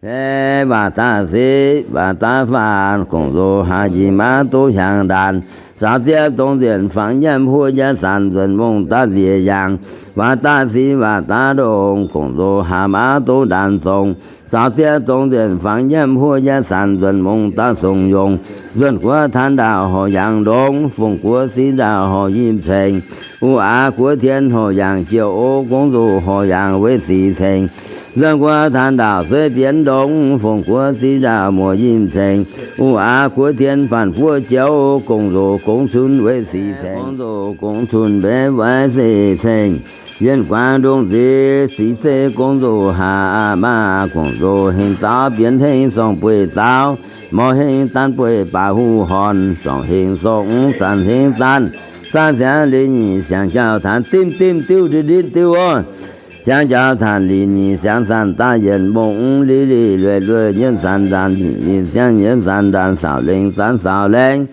Ei, waac daaih sic, waac daaih faanv, gong-zoh haaix jiex maav duqv hiaangx ndaanx. Saaux ziepv dongh nzienh fangx nyiemv huov njiec saanx, nzuonx mongh daav nziex yaangh. Waac daaih sic, waac daaih ndongh, gong-zoh haaix maav duqv ndaanx zongx. Saaux ziepv dongh nzienh fangx nyiemv huov njiec saanx, nzuonx mongh daav songx yongh. Nzuonx guoqv taan ndaauh horc yaangh ndongx, fongc guoqv sic ndaauh horc yinh ceng. U aax guoqv tien horc yaangh jiouv, gong-zoh horc yaangh weic sic ceng. Nzuonx guoqv taan ndaauh sueiv bienx ndongx, fongc guoqv sic ndaauh muoz yinh ceng. U aax guoqv tien faanv fuoqv jiouv, gong-zoh gongv cunv weic sic ceng. Gong-zoh gongv cunv mbenc weic sic ceng. Yienh guaangv ndongc nziex sic se gong-zoh haac aqv maah. Gong-zoh hengx daaih bienx hengx sorng bueix daauv, mor hengx daanh bueix baac huv horn, sorng hengx sorng zanc hengx zanc, zanc siangx liuz nyic siangx jauv-taanx, dimv dimv diuv nditv nditv diuv oc. Siangx jauv-taanx liuz nyic siangx zanc daaih yienh mbong, liuz liuz lueic lueic nyiemv zanc ndaanx, nyic nyic siangx nyiemv zanc ndaanx, saauc lengx zanc saauc lengx.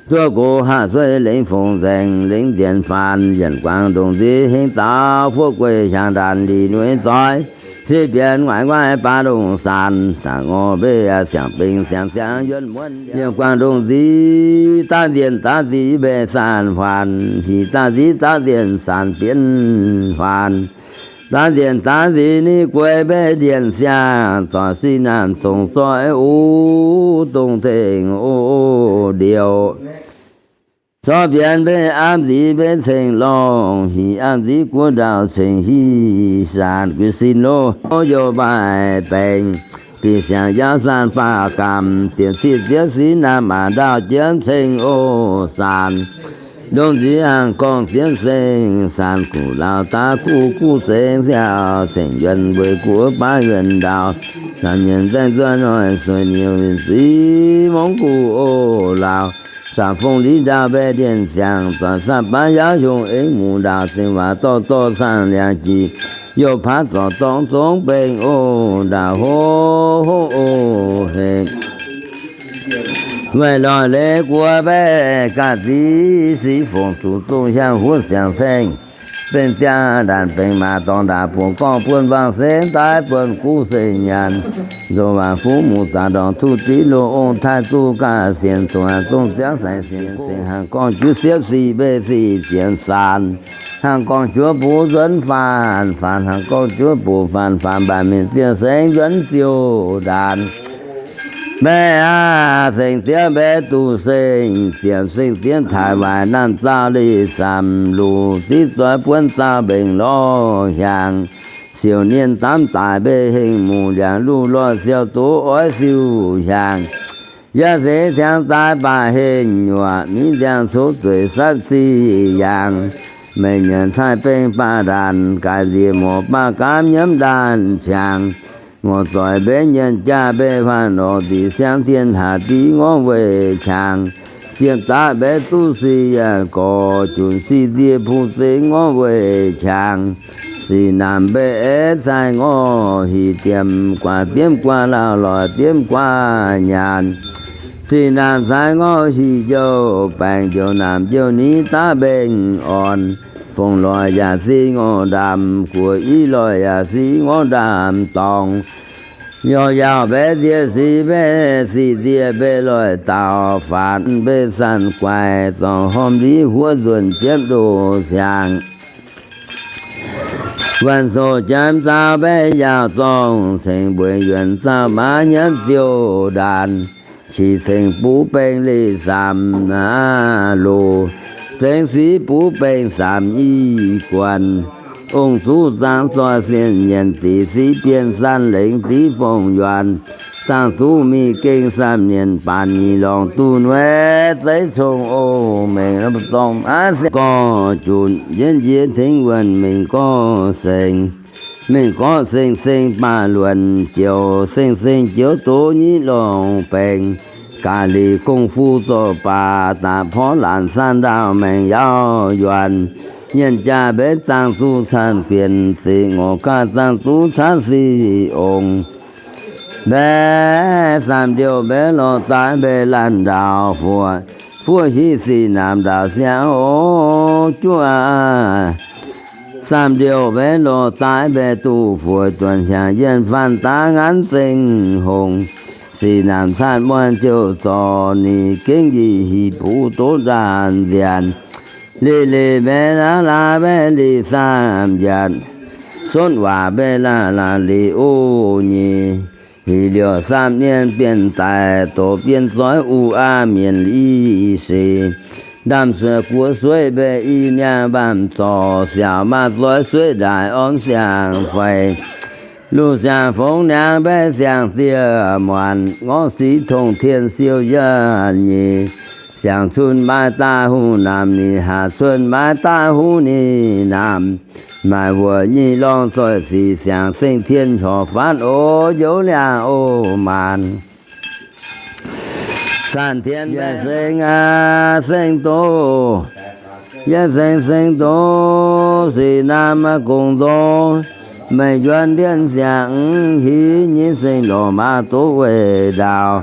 Zuov gox haav sueiv lengx fongc nzaengc, lengx nzienx faanx, yienh guaangv ndongc nziex hengx daaih fuoqv gueic hiaangx ndaanx liuz nueiz zoih. Sieqv bienx nguaaic nguaaic baav ndongc saanx, saanx ngorc mbeix siangx bengx siangx siangx yuonv muonv. Yienh guaangv ndongc nziex daav nzienh daav nziex mbeix saanx faanx, hic daav nziex daav nzienh saanx bienx faanx. Daav nzienh daav nziex ni guei mbeix ndienh siangx, zoih sic naamh zongc zoih uv dongh tengx o ndioux. Zorqv bienx mbeix aapv nziex mbeix ceng lorngh, hic aapv nziex guoqv ndaauh ceng hic saanx guix sin loh. Youh mbaaih baengc, bieqc siangx yaauv saanx faah gamh, ziepc cietv ziepv sic naamh maac ndaauh jienv ceng o saanx. Ndongc nziex aengx gorngv ziepv ceng saanx, guv laauh daav guv guv ceng siaauc, ceng yuonx weic guv baav yuonx ndaauh, zaanc nyienx nzaeng nzuonx noic sueic niuc sic mongv guv o laauh. Saauc fong liv ndaauh mbaeqc ndienh siangx, zoih saah baav yaauv hiuv eng muc ndaauh, zingh waac dorh dorh saang liangx jiex, youh paav zorc dorngx zongx bengx o ndaauh hov hov o hec. Weic lorz leiz guoqv mbaeqc ga'zic sic fongc zuqc zongh hiaangx huov siangx ceng. Bengx ziangh ndaanx bengx maac dorngx ndaauh buonc gorngv buonc wangc se daaih buonc guv se nyanc. Nzoh waac fuqv muc zaac ndorngx tuv div loz ong taaih duqv ga'sienx, zongh haaix zongh ziangv saix sienx ceng, haangh gorngv juov siepv sic mbeix sic zienx saanx. Haangh gorngv juov buv nzuonx faanx, faanx haangh gorngv juov buv faanx, faanx mbaanh mienh zienh sengx nzuonx ziouc ndaanx. Mbaeqc aac, sengx ziouv mbaeqc duqv sengx, siemx sengx ziepv taaix waaic naamh zaauh li samx luc, div zoih buonv zaauh mbengx lorz hiaangx. Siouc nienh damv daic mbeix hengh muc ndiangx luv lorh siou doz oix siou hiaangx. Yaac seix siangx daaih baac hengh nyuoqc, miv ndiangx cov zueic satv ziqc yaangh. Meih nyanc caaiv bengx baac ndaanx, gaaix nziex morc baac gaamv nyiemv ndaanx qangx. Ngorc zoic mbeix nyienc jaax mbeix faanv orc, nzic siangx dien haac div ngorv weih qangx. Ziepv daav mbeix duqv sic yaac gorx, junc sic nzie puv zeix ngorv weih qangx. Sic naamh mbeix aeqv, cai ngorv hic diemv guaax diemv guaax lauh, loic diemv guaax nyaanh. Sic naamh cai ngorv hic njouh baengc, njouh naamh njouh niv daav mbengx orn. Fongc loic yaac sic ngorv ndaamv guoqv, i loic yaac sic ngorv ndaamv dorngx. Yaac yaauh mbeix nzie sic mbeix, sic nzie mbeix loic daauh faanx mbeix sanx guaix, zorngh hormh ndiv huov nzuonx jiepv ndoh siangx. Waanc soc janx zaau mbeix yaauh zorngh cengx mbueix yuonx zaau maav nyiemv ziouc ndaanx. Qiex cengx buv bengx leih samx aav loz, zengx sic buv bengx samx i guanx. Ong zuqv zaangc zoih sienh nyienc zic, sic bienh san lengx div fongc yuanc. Zaangc zuqv mingh gengh samx nyienc baanc nyic lorngc duqv nueiv zeiv cong o mengh zorngh aav siangx gorx junc yienv njiec tengx wuonh mengh gorx sengx. Mengh gorx sengx sengx baac luonc joux, sengx sengx joux doz nyiv lorngc baengx. Gaax liqc gong-fu zorc baac daaih porv laanc san ndaauh maengx yaauv yuanc. Nyienc jaax mbeix zaangc zuqc canh guenc ziqc, ngorc gaax zaangc zuqc caatv sic ongx. Mbaeqc samx ndiouh mbaeqc lorh daaih mbaeqc laanh ndaauh fuoqv, fuoqv hiv sic naamh ndaauh siangx o juov aav. Zaamh ndiouh mbaeqv lorh daaih mbaeqc duqv fueix duonc hiaangx yienh faanh daav nganv zengh hongx. Sic naamh caatv muonh jouh zorc ninh gengh yie hic buv doqv ndaanh nziaanc. Leih leih mbaeqv laav laav mbaeqv leih saamv yaac sonv waac mbaeqv laav laav leih o nyei. Hic liouh saamv nienh bienh daic doqc bienh zoih uv aav mienh li seix. Ndaamv-sueih guoqv sueiv mbaeqc i miangh mbaamv zorc siaauc maaz zoih sueiv ndaaic orn siang-faix. Luv siang-fongx niangx mbaeqv siang-ziec muonc ngorc sic tongh tien siou yienh nyei. Siang-cun maaih daaih huv naamh, ninh haac cun maaih daaih huv ninh naamh. Maaih wuoc nyic lorngh zoih sic siang-seng tien horc faanv o njoux liangh o maanc. Zaanh tien mbaeqc seng aav seng doz, yietv seng seng doz sic naamh maaih gong nzorng. Meih njuonx ndiev siang-hingv hingv nyei seng lorz maaz doz weih ndaauh.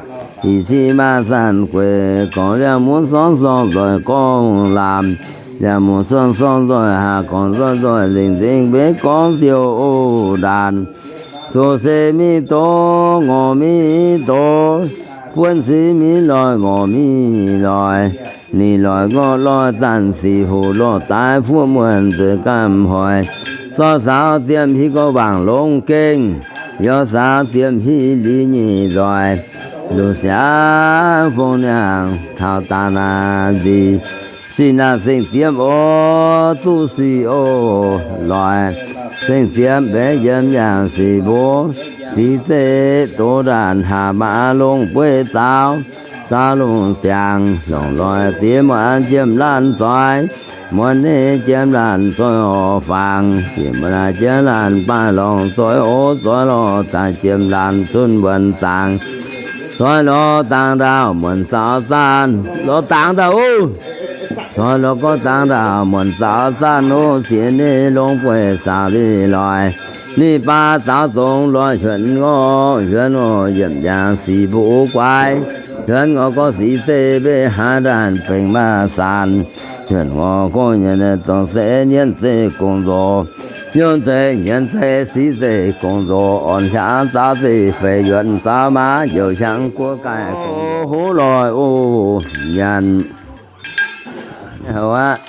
Ih ziqc maaih zaanh gueic gorngv liangh mungv sorng sorng nzoih gorngv laamc, liangh mungv sorng sorng nzoih haac gorngv nzoih nzoih nzengc nzengc mbenc gorngv siou o ndaanc. Zoqc se mingh doz ngorc mingh doz, buonv sic mingh loih ngorc mingh loih. Ninh loih ngorc loih zanc sic hoc lorh daaih fuqv muonh nzueic gamh hoic. Zorqv saaux ziepc hiv gorx wangc longx gengh, yaac saaux ziepc hiv li nyic nzoih. Luv siang-fongx niangh taux daaih naaic nzic, sic naamh seng ziepv o, duqv sic o loih. Seng ziepv mbaeqv yiem yangh sic mbuov, zic zeqc doz ndaanh haac maaih longx bueiv zaaux, zaaux longx ziangx longx loih diex muonc jiem laanh zoih, muonc nyei jiem laanh zoih horc fangx, jiem muonc jiem laanh baaih lorngh zoih o zoih lorh daaih jiem laanh cun muonc zaangc, zoih lorh dangx ndaauh muonc zaaux zaanh, lorh dangx ndaauh o. Zoih lorh gorngv dangx ndaauh muonc zaaux zaanh o, ziex nyei longx bueiv zaaux li loih. Ninh baac zaaux zongx loih hiuonv ngorc, hiuonv ngorc yiemc yangh sic mbuov guaix. Hiuonv ngorc gorngv sic zeiv mbeqc haaix ndaanh bengx maaih saanc. Hiuonv ngorc gorngv nyienx zorngc se nyienx zeiv gong nzox. Nyorng zeiv nyienx zeiv sic zeiv gong nzox, orn hiaangx zaaux zeiv feix yuonx zaaux maaz youc hiaangx guoqv gaaih gong nzox. Hov loih o, nyanc. Houv aqv.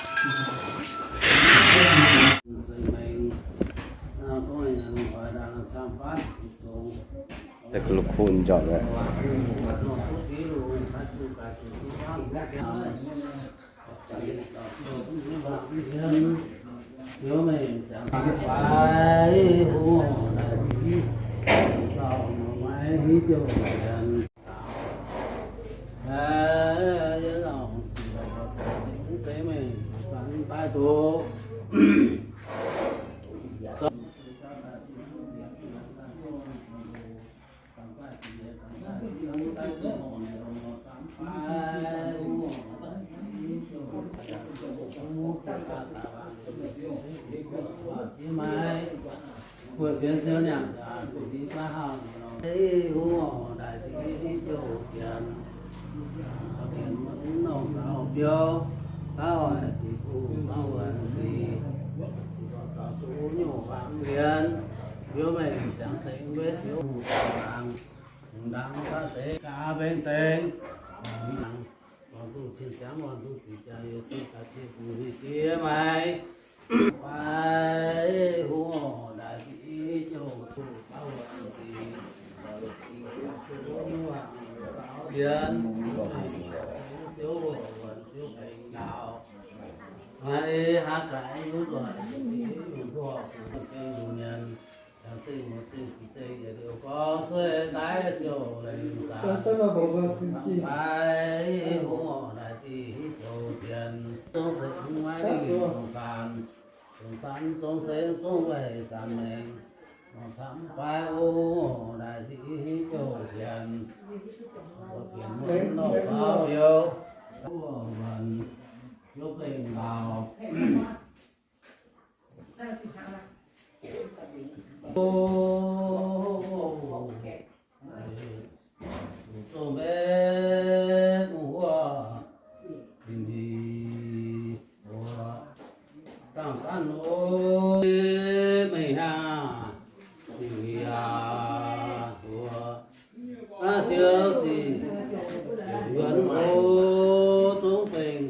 Ziouv sic yuonx o, zungv bengh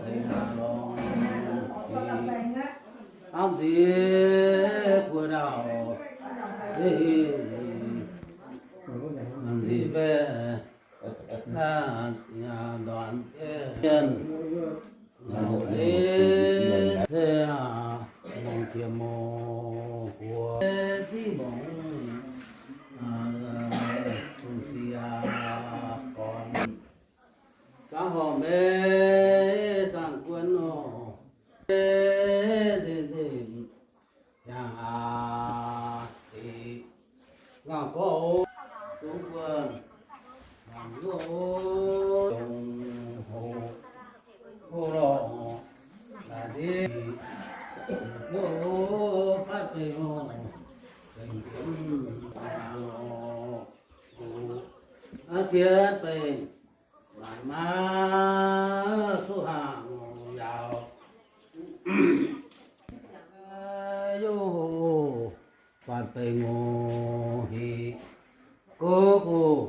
zengx aav lorngh hnamv nziex buo dauh, nziex baeqv ndorn dien, ei se mongh jiex mouc buo ziqv mongh, zungh siec gorn, zangv horpc mei, zangv guon nor, nzengc nzengc yangh aac, ngauh gorngv o, zungv guon, longc hoc, hoc lorh, laaix ndiev, hoc, fatv bengh oc, bengh jienv, aav, cien bengh, maanc maah, suqv haangh yaauc, yov hoc, fatv bengh oc, hic, gox guc,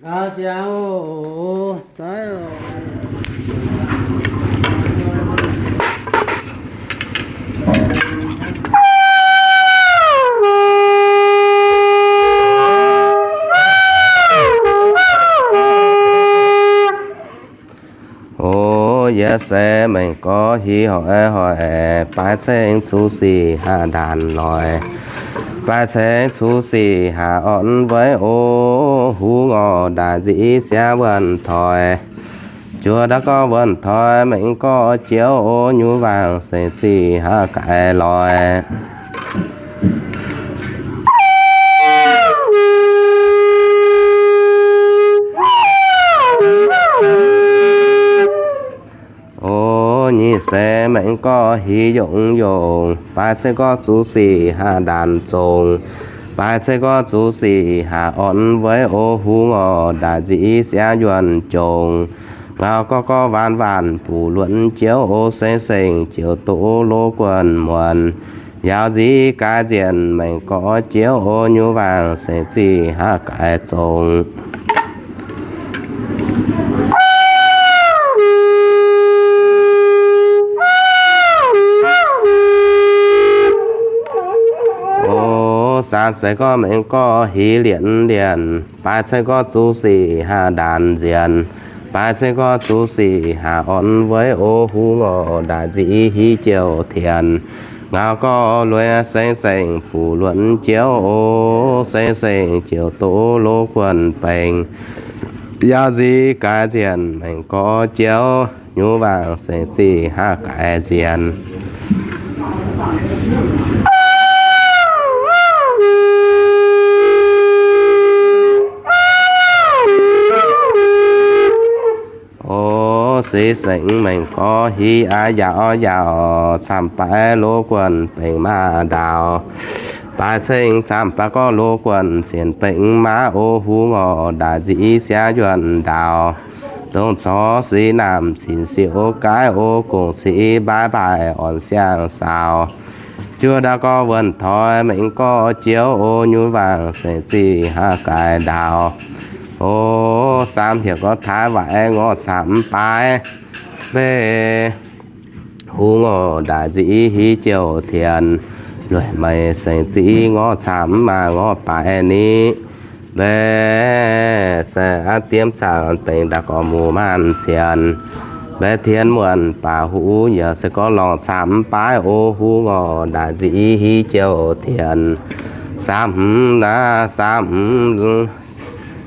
laaix siangx oc, zaiv oc. O, yie se mengh gorx hic hoic hoic, baaix ceng cuv sic haah ndaanc loic, baaix ceng cuv sic haah orn weiv o, huv ngorc ndaaic nziv siangv wuonh toic. Juoz ndau gorngv wuonh toic, mengh gorx jiex o, nyuv waangc seix ziqc haah gaix loic. O, nyic seix mengh gorx hic yongc yongc, baaix ceng gorx cuv sic haah ndaanc zongc, baaix ceng gorx cuv sic haah orn weiv o, huv ngorc ndaaic nziv siangv yuonh jongc. Ngauh gorx gorx waanc waanc buc luonc jiex o, seng seng ziouc doqc loz guonh muonc. Yaauc nziv gaaix nzienc mengh gorx jiex o, nyuv waangc seix ziqc haah gaix zongc. O, saanx seix gorx mengh gorx hic lienc lienc, baaix ceng gorx cuv sic haah ndaanc nzienc, baaix ceng gorx cuv sic haah orn weiv o, huv ngorc ndaaic nziv hiv jouh tienx. Ngauh gorx lueiz seng seng buc luonc jiex o, seng seng ziouc doqc loz guonh bengx. Yaauc nziv gaaix nzienc mengh gorx jiex, nyuv waangc seix ziqc haah gaix nzienc. O, seix sengx mengh gorx hic aqv, yaauc yaauc camv baaix loz guonh bengx maah ndaauh. Baaix ceng camv baaix gorx loz guonh sienx bengx maah o, huv ngorc ndaaic nziv siangv yuonh ndaauh. Dongh corc sic naamh cin sic o, gaaix o, gong civ mbaaix mbaaix orn siang saaux. Juoz ndau gorngv wuonh toic mengh gorx jiex o, nyuv waangc seix ziqc haah gaix ndaauh. O, saamv heuc gorx taaix waaic ngorc camv baaix mbeih, huv ngorc ndaaic nziv hiv jouh tienx. Lueic meix seix ziqc ngorc camv maah ngorc baaix ni. Mbeih se aqv, diemv zaangc bengx ndau gorngv muoz maanc sienx. Mbeih tienx muonc baac huv yaac se gorngv lorngc camv baaix o, huv ngorc ndaaic nziv hiv jouh tienx. Saamv hmz naaiv, saamv hmz,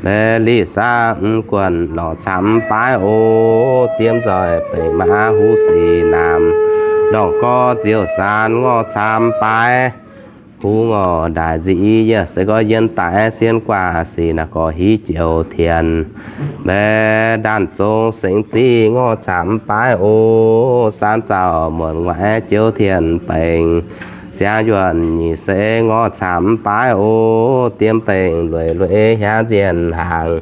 mbeih liz saamv guonh lorngc camv baaix o, diemv nzoih bengx maah huv sic naamh, ndorngv gorx ziouc saanx ngorc camv baaix. Huv ngorc ndaaic nziv yaac se gorngv yiem daaih sienh guaax sic naaiv gorngv hiv jouh tienx. Mbeih ndaanh zong sengx ziqc ngorc camv baaix o, saanv zaux muonc nguaaic jouh tienx bengx. Siangv yuonh nyic seix ngorc camv baaix o, diemv bengx lueic lueic hiaangx nzienh hnaangx.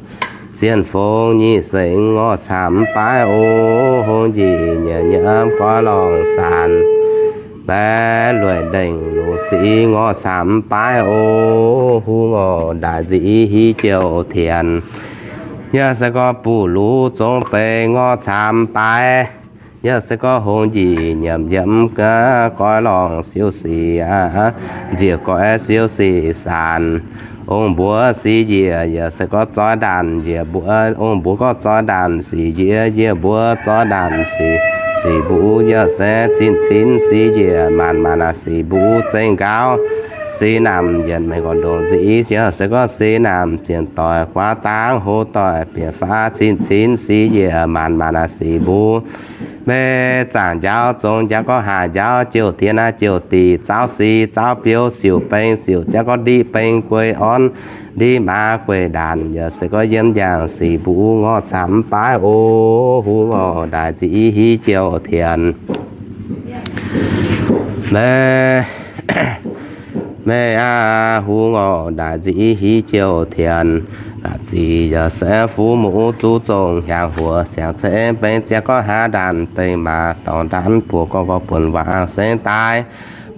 Sienh fongx nyic sengx ngorc camv baaix o, hong njiec nyei nyiemv goiv lorngc saanx. Mbeih lueic ndengc Sic ngorc camv mv baaix o, huv ngorc ndaaih nzic hiv jouh tienx. Yie se gorngv buv lux zong beix ngorc camv mv baaix. Yie se gorngv hongx njiec nyiemc yiem goiv lorngh siouv sic aqv, nziec goiv siouv sic saanc. Ong mbuox sic njiec, yie se gorngv zoih ndaanc njiec mbuo, ong mbuox gorngv zoih ndaanc sic njiec, yie mbuox zoih ndaanc sic, sic mbuv yie se cin cin sic njiec maanc maanc aqv, sic mbuv zengc nqaauv. Sic namh yietc mengh gorn ndongc nzic, yie se gorngv sic namh zienc doic guaav dangv hlo doic bieqc faav cin cin sic njiec maanc maanc aqv, sic mbuv. Mei zaangc njaaux zong njaaux gorngv haah njaaux jouh diex naaiv jouh diqc, zaauv sic zaauv biouv siouc beng siouc jauv gorngv ndiqv beng guei orn, ndiqv maaz guei ndaanc, yie se gorngv yiem njang sic mbuv ngorc camv mv baaix o, huv ngorc ndaaih nzic hiv jouh tienx. Mei, mei aac, huv ngorc ndaaih nzic hiv jouh tienx. Ga'zic yie se fuqv muv zuqv zong hiaangx huoc siangx ceix mbeng ziangh gorngv haav ndaanc beng maaz dorngx ndaanv buoz gorngv gorngv buonc waangc sengx daaih.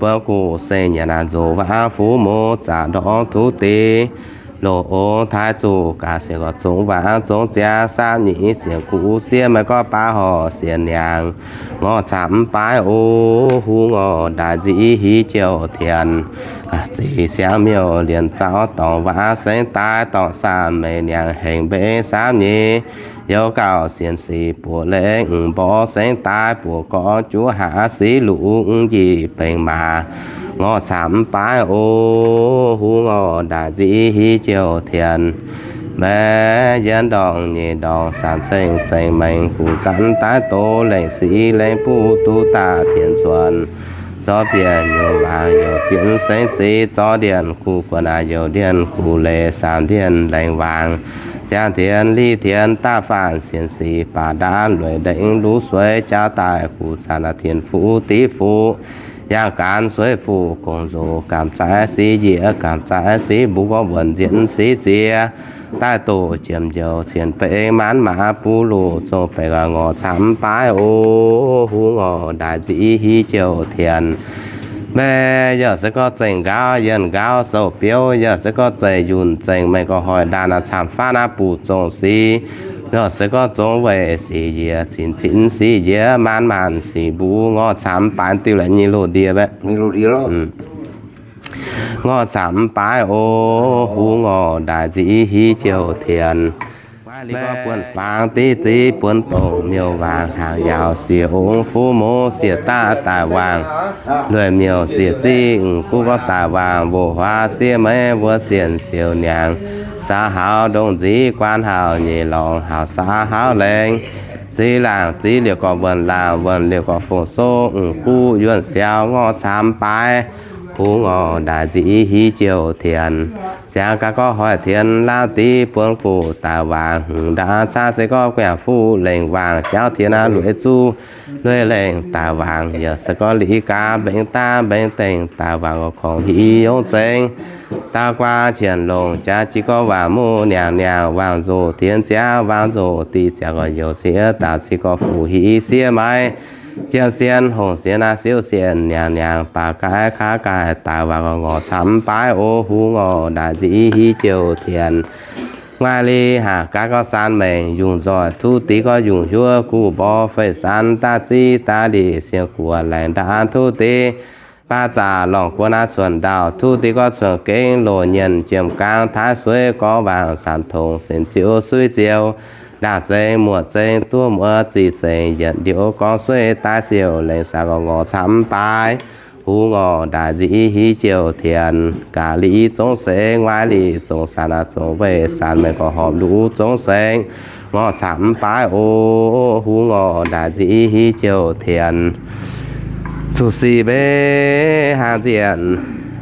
Buonc guv sengx nyanc naaic nzoc waangc fuqv muv zaqc ndorngx tuv deix. Loz-ongx taaix zuqc gaax siec gorqv zongx waangc zongx ziangx samv nyic siec guv siev maiv gorngv baav horc siec niangx. Ngorc camv mv baaix o, huv ngorc ndaaih nzic hiv jouh tienx. Ga'zic siangx miuc lienc zaux dorngc waangc sengx daaih dorngc samv meic niangx hengx mbeix samv nyic. Youz gauh sienx sic buoz lengh mv mborqv sengx daaih buoz gorx juv haav sic luqc njiec bengx maaz. Ngorc camv mv baaix o, huv ngorc ndaaih nzic hiv jouh tienx. Maiv yiem ndorngc nyeic ndorngc saanc ceng zengc mengh guv zanc daaih doz lengh sic lengh buv duqv daaih tienx cuonx. Zorqv bieqc nyuoz waangc youc bieqc sengx zic zorqv ndienh guv guonc aac youc ndienh guv leiz saamv ndienh lengh waangc. Ziangh tienx liz tienx daaih faanc sienx sic baac ndaanv lueic ndengc luv sueiv jauv daaih guv zanc aac tienx fuqv div fuqv. Yangh gaanv sueiv fuqv gongc nzoc gamh zaaix sic njiec gamh zaaix sic mbuv gorngv wuonc nzienx sic ziex. Daaih doqc jiem njoux cien bengx maanv maaz buv luqc zong bengx gaax ngorc camv mv baaix o, huv ngorc ndaaih nzic hiv jouh tienx. Maiv yaac se gorngv zengc nqaauv yienh nqaauv sou biouv, yaac se gorngv zengc yunh zengc mengh gorx hoic ndaanv aac camv faanv aac buqc zong sic. Yaac se gorngv zong weic sic njiec cin cin sic njiec maanv maanc sic mbuv ngorc camv mv baaix diuh laaix nyei loz ndie baeqv. Ngorc camv mv baaix o, huv ngorc ndaaih nzic hiv jouh tienx. Maiv liuz gorngv buonc faang div ziv buonc dongc miuc waangc hnaangx yaauc siec ong fuqv muv siec daaih daaih waangc. Lueic miuc siec ziv m'guv gorngv daaih waangc mboc huaav siev meiv wuov sienx siouc niangx. Saax haux ndongc nziv guaan haux nyeic lorngx haux saax haux lengx. Ziv laangc ziv liouc gorqv wuonh laangc wuonh liouc gorqv fongc soqv m'guv yuonh siau ngorc camv mv baaix. Huv ngorc ndaaih nzic hiv jouh tienx. Ziangh gaax gorngv hoic tienx laauv div buonc guv daaih waangc hngc ndaangc caav se gorngv guangc fuqv lengh waangc jauv tienx aav lueic zuqv lueic lengh daaih waangc yaac se gorngv liz gaax mbengx daav mbengx dengh daaih waangc gorqv kongx hiv yongz zengx. Daaih guaax qienx longc jaax jiex gorngv waangc muv niangx niangx waangc nzoc tienx ziangx waangc nzoc diqc ziangx gorqv youz siev daaih ziqc gorqv fuqv hiv siev maiv. Jiem sien hongh sien aav siouv sien niangx niangx baac gaaix kaav gaaix daaih waangc gorqv ngorc camv mv baaix o, huv ngorc ndaaih nzic hiv jouh tienx. Nguaaiv liz haac gaax gorngv saan mengh yungh nzoih tuv diqc gorngv yungh hiuv guv mborqv fei saan daaih ziv daaih lic sien guoqv laengz ndaanv tuv diqc. Baac zaqc lorngc guon aav cuonx ndau tuv diqc gorngv cuonx gengh loz nyienh jiem gaang taaix sueiv gorngv waangc saanx tongx sen ziouv suiv ziouv. Ndaangc zengx muoc zengx duqv muoz ziqc zengx yietc ndiouv gorngv sueiv daaih siouc lengc saax gorqv ngorc camv mv baaix. Huv ngorc ndaaih nzic hiv jouh tienx. Gaax liz zongv seix nguaaiv liz zongv saan aav zongv weic saan mengh gorqv horpc luv zongv seix. Ngorc camv mv baaix o, huv ngorc ndaaih nzic hiv jouh tienx. Zuqc sic mbenc hnaangx nzienh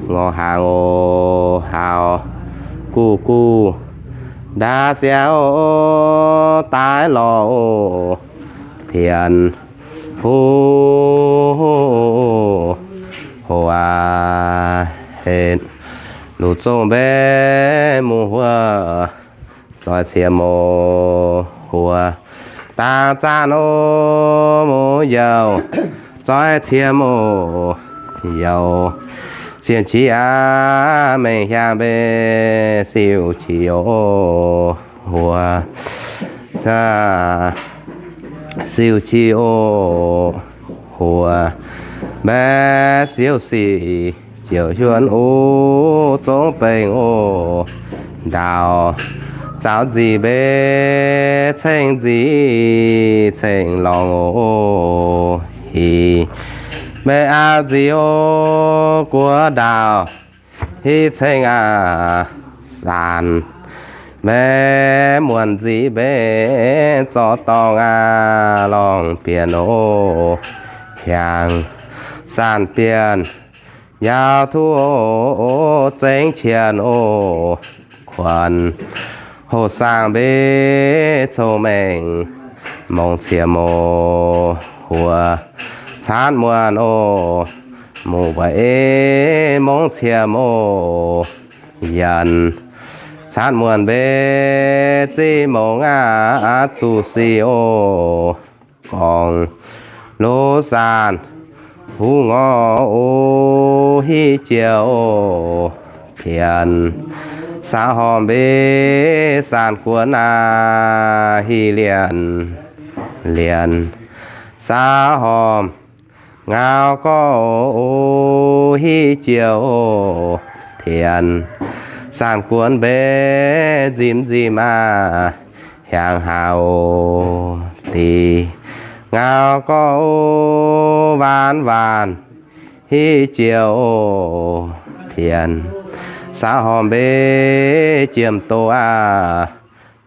ngorc hnaangx oc, haaux guv guv ndaauv siau daaih lorz oc. Tienx huv hoc aac, luv zongv mbenc mu'huov zoih cie mouz huoc, dangh zaah nor mouz youh zoih cie mouz youh. Zien qiex aqv, mengh hiaang mbe siou qiex oc, huox, siou qiex oc, huox, mbaeqv siouv sic ziouc hiuonv oc, zongv bengx oc, ndaauc zaux nzic mbe ceng nzic ceng lorngx oc, hih mbe auv nzic oc, guoqv ndaauc hih ceng aqv, saanc mbe muonc nzic mbe zorqv dorngh aqv, lorngx bienh oc, hiaangx saanc bienh, yaauv tuv oc, zengv qienx oc, kuonx hoh saangv mbe cong-mengh mongc qiemx oc, huox caatv muonh oc, mungz ba'eiv mongc qiemx oc, yienc caatv muonh mbe ziqv mongc aqv, zuqc sic oc, gorngv lov saanc huv ngorc oc, hiv jiex oc, pienx saauv hormh mbe saanc guonx aqv, hiv lienh lienh saauv hormh ngau gorqv oc, hiv jiex oc, pienx saanc guonx mbe nzimx nzimx aqv, hiaangx haaix oc, dic ngau gorqv oc, waanc waanc hiv jiex oc, pienx saauv hormh mbe jiem doz aqv,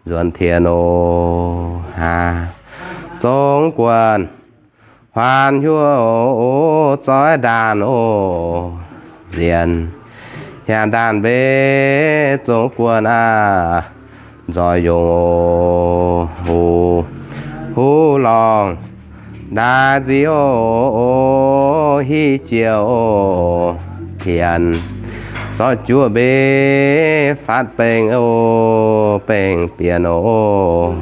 nzuonx tien oc, haa, zongv guonc huaan hiuv oc, zoiv ndaanh oc, nzienx hiaangx ndaanh mbe zongv guonc aqv, nzoih yungz oc, huv, huv lorngh ndaaih nzic oc, hiv jiex oc, pienx zorqv juoqv mbe faatv bengx oc, bengx bienh oc,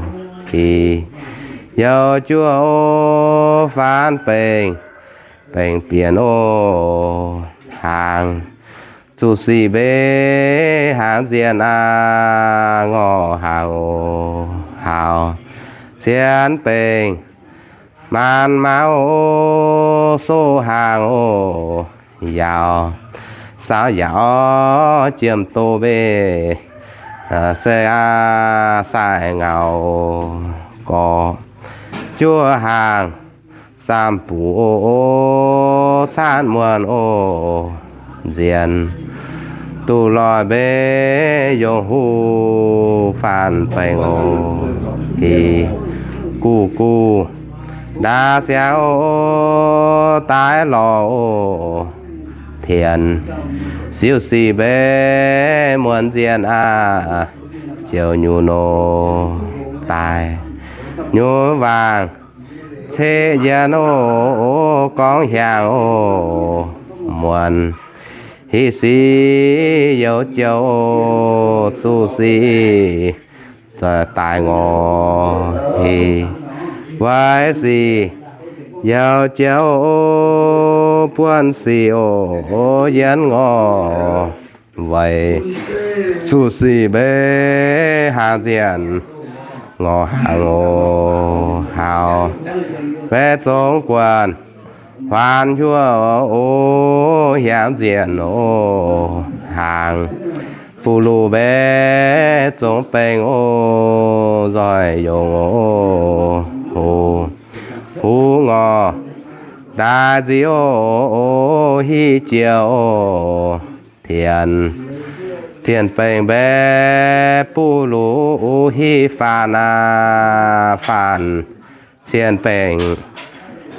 hih youh juoqv oc, faatv bengx, bengx bienh oc, hnaangx zuqc sic mbe hnaangx nzienh aqv, ngorc hnaangx oc, haux cien bengx maanz maauh oc, soqv hnaangx oc, yaauc saauv yaauc jiem doz mbe se aqv, sai ngaux gorqv juov hnaangx saam-buc oc, caatv muonh oc, nzienx duqv loic mbe yongh huv faanv baengh oc, hih guv guv ndaauv siangx oc, daaih lorz oc, tienx siouv sic mbe muonz nzienh aqv, ziouc nyunc oc, daaih nyunc wangc ceqv yienh oc, gorngv hiaangx oc, muonz hih sic youh jouh oc, zuqc sic zoih daaih ngorc hih, weic sic youh jouh oc, buonv sic oc, yienv ngorc weic zuqc sic mbe hnaangx nzienh ngorc hnaangx oc, haux mbe zong guanh huaan hiuv oc, hiaangx nzienh oc, hnaangx buv luv mbe zong bengx oc, nzoih yongc oc, hoc huv ngorc ndaaih nzic oc, hiv jiex oc, tienx, tienx bengx mbe buv luv hiv faanv aqv, faanv cien bengx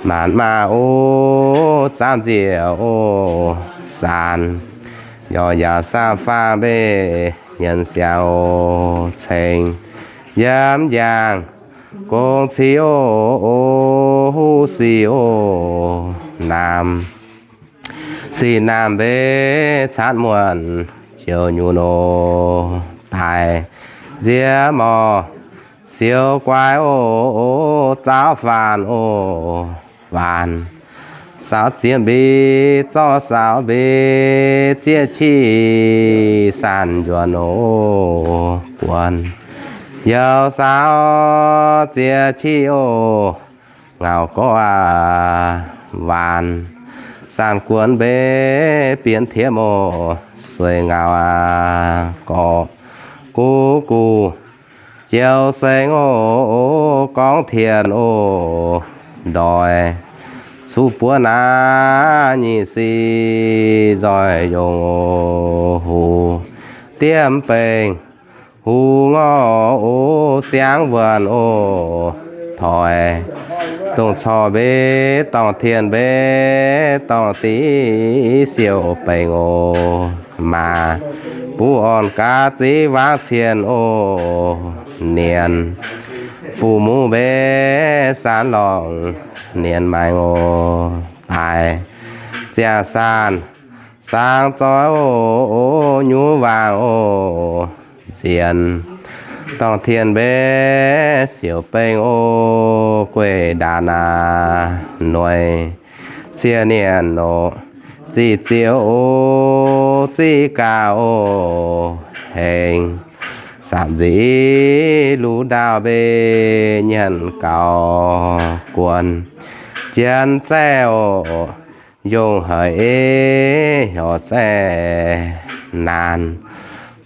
maanc maah oc, zaamv nziec oc, saanx yorc yaauc saamv faanv mbe nyienz siangx oc, ceng yiem njang gong civ oc, huv sic oc, naamh sic naamh mbe caatv muonc ziouc nyunc oc, daaih nziex morc siou guai oc, zaauv faanv oc, faanv Saaux ziex mbic zorqv saaux mbic zieqv qiex, saanh njuonx oc buonc youh saaux ziex qiex oc. Ngaux gorqv waanc saanh guonx mbeix bienx tiemv oc. Sueih ngaux gorqv guv guv joux seng oc, gorngv tien oc ndoih cuqv buonv aqv. Nyic sic nzoih yongh oc, huv diemv bengh huv ngorc oc, siangx wuonh oc. Toix dongh corc mbeix dorngh tien mbeix dorngh div siou bengh oc. Maac buv orn gaax ziv wangv cien oc, nienx fu-muv mbeix saanx lorngh nienx maengx oc. Daaih ziangh saanh saang zoih oc, nyuv waangc oc, nzienx dorngh tien mbeix siouc bengh oc. Gueiv ndaanx aac, noic cie nienh oc, ziqc ziouc oc, ziqc gaax oc, hengx samc nzic luv ndaauh mbeix nyanc gaux guonx jien zaeqv oc. Yongh haic ei hyorc zaeqv naanc,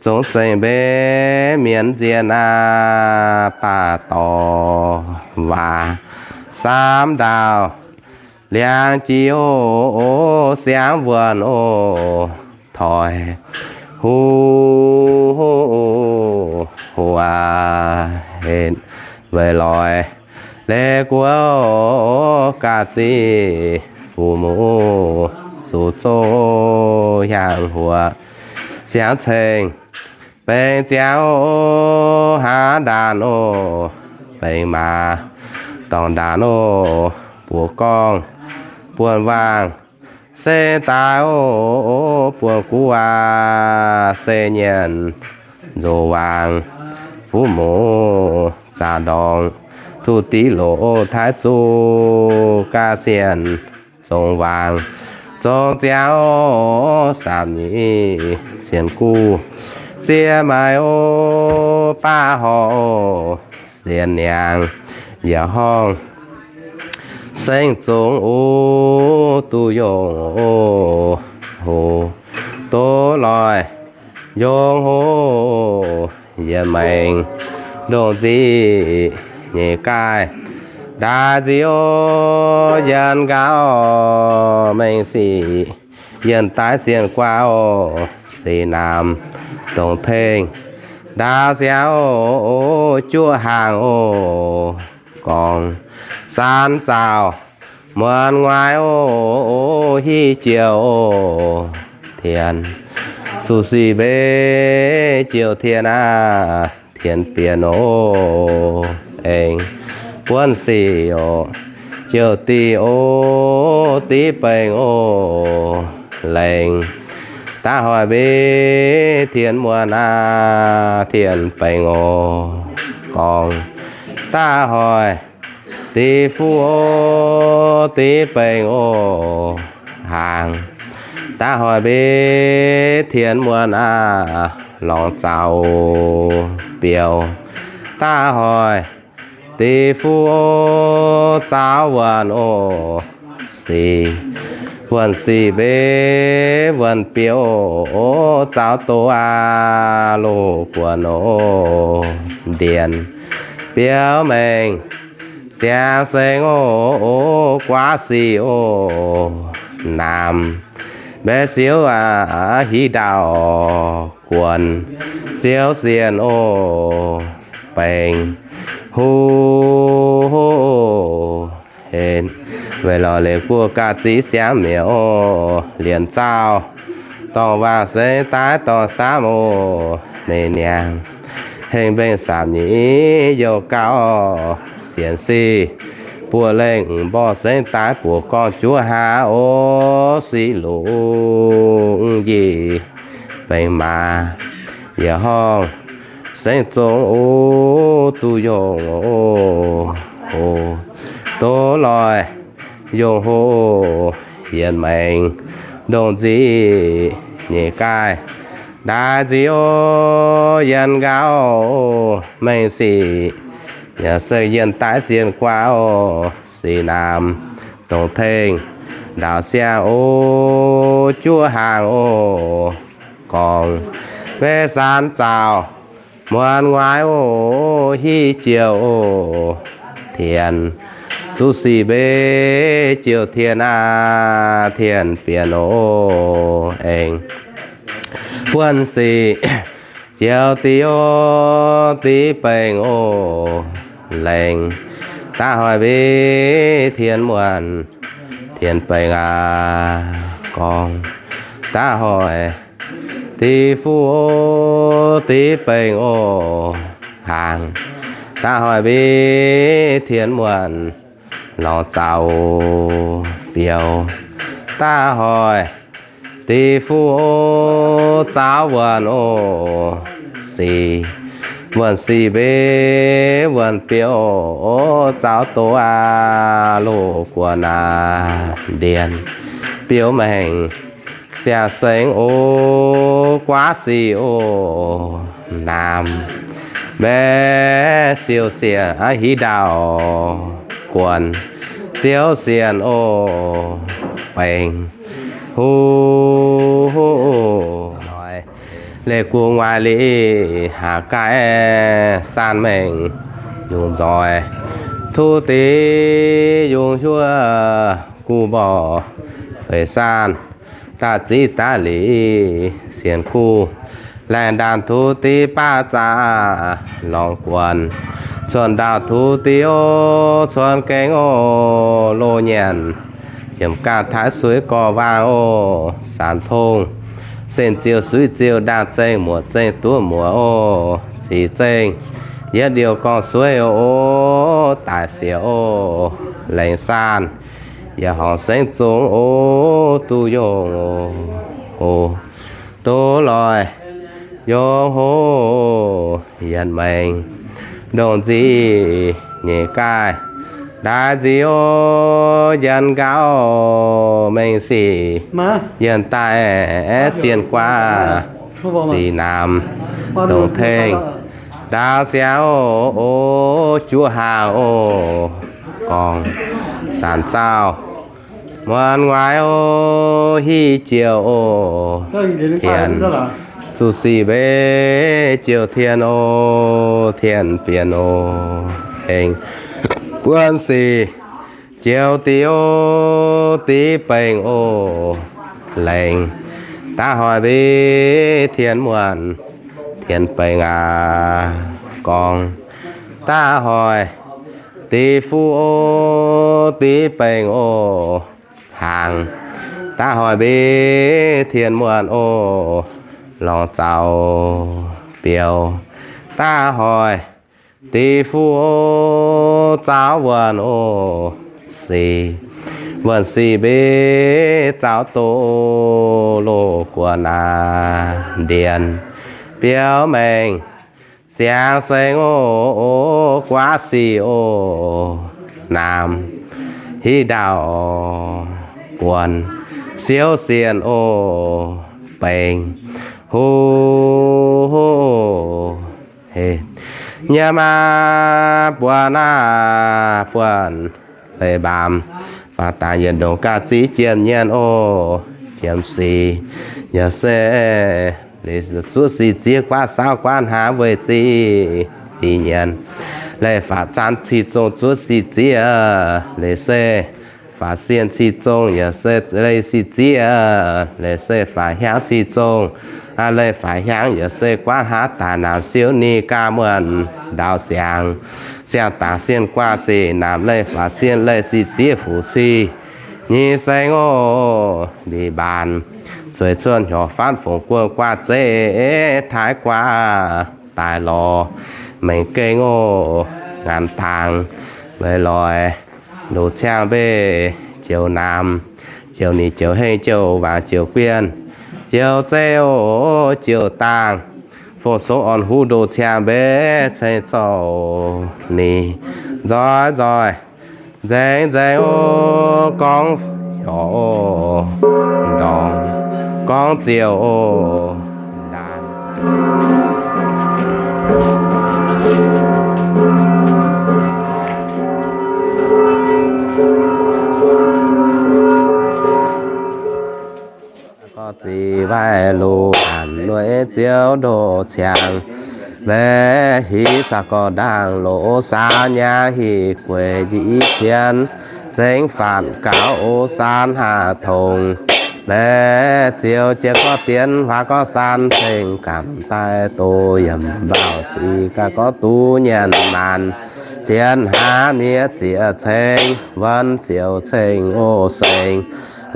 zongx sengx mbeix mienz nzien aac, baac dorh waac saamv ndaauh liangx jiex oc, siangx wuonh oc. Toix huv huv aac, henv weic loix leiz guoqv ga'zic fu-muv zuqc zoh hiaangx huoqc siangx ceng bengx ziangx oc, hnangv ndaanx oc, bengx maaz dorngh ndaanx oc, buoz gorngv buonv waangh se daaih oc, buonv guv aac se nyienc nzoc waangh, fu-muv zaqc ndorngx, tuqv div loc taaix zuqc ga'sienh zongx waangh zongx ziangx oc, samc nyic sienx guv ziex maaiz oc, baav horc oc, sienx niangx yaac horngh sengv zongx oc, duqv yongh oc, hoc doz loih yongh oc. Yie maengx ndongc nzic nyeic gaaih ndaix nzic oc, yienh nqaauv mengh sic, yienh daaix sienh guaav oc, sic naamh dongc tengx ndaauv siangx oc, juoqv hnaangx oc, gorngv saanx zaauh muonz nguaaiv oc, hiuv jiex oc, tien zuqc sic mbeix jouh tien aac, tien bienx oc, aengx buonv sic oc, jouh diqv oc, diqv bengx oc, lengc daav hoic mbeix tien muonz aac, tien bengx oc, gorngv daav hoic diqv fuqv oc, diqv bengx oc, hnaangx daav hoic mbeix tien muonz aac, lorngx zaux biouv daav hoic diqv fuqv oc, zaaux wuonh oc, sic wuonh sic mbeix wuonh biouv oc, zaaux doz aac, loz guonx oc, ndienx biouv mengh siangx sengx oc, guaav sic oc, naamh mbaeqv siouv aac, hiv ndaauh guonx siouv sienh oc, bengx huv oc, weic lorz leiz guoqv ga'zic siangx mi'aqv oc, lienc zaauh dorngh waac sengx daaix dorngh samv oc, meix niangx hengx mbengh samc nyic youh gauh, sienx sic buoz lengh mborqv sengx daaix buoz gorngv juov hlaax oc, sic lungh njiec bengx maaz, yaac horngh sengx zongx oc, duqv yongh oc, hoc doz loih yongh hoc, yietc maengx ndongc nzic nyeic gaaih, ndaix nzic o, yienh nqaauv mengh sic, yaac se yienh daaih sienh guaav o, sic naamh dongc tengh ndaauv siang o, juov haangh o, gorngv maiv saanv zaux muonz nguaaiv o, hiv jouh o, tien zuqc sic mbe jouh tien aav, tien bienx o, aengx buonv sic joux diqv o, diqv bengx o, lengc daav hoic mbe tien muonz tien bengx aav, gorngv daav hoic diqv fuqv o, diqv bengx o, haangh daav hoic mbe tien muonz lorz zaux biouv, daav hoic diqv fuqv o, zaux wuonh o, sic wuonh sic mbe wuonh biouv o, zaux doz aav, loz guoqv naaiv ndienh biouv maengx siang-sengx o, guaav sic o, naamh mbaeqv siou sienx, hiv ndaauv guonc siou sienx o, bengx huv, leiz guv nguaaic liqc, haac gaaiv saanh maengc yungz nzoih, tuv div yungz huov, guv mborqv feix saanh, daaih ziv daaih liqc sienx guv, laengh ndaamv tuv div baav zaqc lorngx guonc, cuotv ndaauv tuv div o, cuotv gaengh o, loz nyanc, jiem gaah taaix suiv gorx-waang o, saanx tongh sen ziouh suiv ziouh, ndaangh zengh muoc zengh duqv muoc o, zic zengh yietv liouh gorngv sueiv o, daic siec o, lengc saanh yietc horngc sengv zong o, duqv yongh o, duqv loic yongh o, yietc maengx ndongc nzic nyeic gaaih, ndaix nzic o, yienh nqaauv mengh sic, yienh daaih sienh guaav, sic naamh dongc tengh ndaauv siang o, juov haangh o, gorngv saanc zauh muonz nguaaiv o, hiv jouh o, tienx zuqc sic mbe jouh tien o, tien bienx o, aengx buonv sic joux diqv o, diqv bengx o, lengc daav hoic mbe tien muonc tien bengx aac, gorngv daav hoic diqv fuqv o, diqv bengx o, hnaangx daav hoic mbe tien muonc o, lorngx zaux biouv daav hoic diqv fuqv o, zaux wuonh o, sic wuonh sic mbe zaux doz, loz guoqv naaiv ndienh biouv maengx siang-sengx o, guaav sic o, naamh hiv ndaauv guonc siouv sienx o, bengx huv nyiemv aqv, buonc aqv, buonc feix mbaamz, faaux dangx yietc ndongc gauh ziv jiem nyienz o, jiem sic yaac se zuov sic ziex guaav saauv guaav hnangv weic ziv sic nyienz, leih faaux zaanv cih zongh zuov sic ziex, leiz se faaux sienh cih zongh yaac se leih sic ziex, leiz se faaux hiaangv cih zongh, leih faaux hiaangv yaac se guaav hnangv daaih naamh siouv ninh gaax muonc ndaauv siangx, siang-dangx sienh guaav sic naamh leih faaux sienh leih sic ziex fuqv sic nyei seng o, mbic mbaanc cueix cuotv hnyouv faanv fongc guonh guaav zeiv taaix guaav daaih lorz mengh gengh o, ngaanc dangx weic loix ndoh ciangv mbe joux naamh, joux ninh joux hengh joux waangc joux guienh, joux zeiv o, joux dangh, fong songx orn huv ndoh ciangv mbe ceng zorc ninh nzoih nzoih nzengc nzengc o, gorngv dorngx, dorngx gorngv ziouc ndaanx. Gorx ziqc waaic luv hanc nueiv ziouv ndoh ciangx, mbaeqv hiv saah gorx ndaangh loz saah nyaah hic gueic njiec tien, zengv faatv gaux o saan haac tongx, mbaeqv ziouv jiex gorx bienv huaax gorx saan ceng gamh daaih doz yiem mbaaux sic gaax gorx duqv nyanc maanc. Dien hnaav miev zieqc ceng, wuonv ziouc ceng o seng,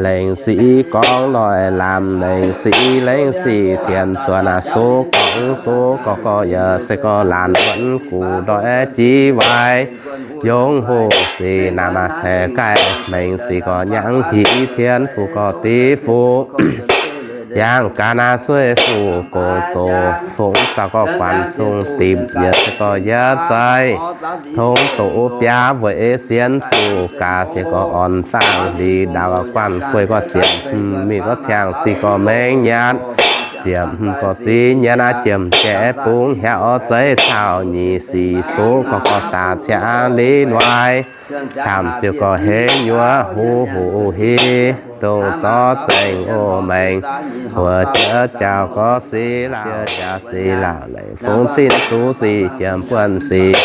lengc sic gorngv loic lamz, lengc sic lengc sic tienx cuotv naaiv soqv gorngv soqv gorx gorx yaac se gorx laanh wuonv gux ndoiv jiv waaic. Yongv hoc sic naaic maaih ceix gaih mengh sic gorx nyaangc hiv tien fuqv gorx div fuqv, yangh gaax naaiv sueih fuqv gong zoqc fongx zaux gorx guanh cong-dipc yaac se gorx yietv zeiv. Tong doqc biaav weic sienx zuqc gaax siec gorx orn zaangh liz ndaaux guanh gueiv gorx ziepc hmz mingh gorx ciangh sic gorx mengh nyatv, ziepc hmz gorx ziv nyatv aqv, jiem-jaiv bungx hiaauv zeiv caux nyic sic soqv gorx gorx saax ciangv liv noic. Camv ziouc gorx hengx nyuoqc huv huv hiv dongh zorqv zengx o maengx, wuov jiex jauv gorx sic lauh, jiex jauv sic lauh lengc fongx cin zuqc sic jiem buonv sic,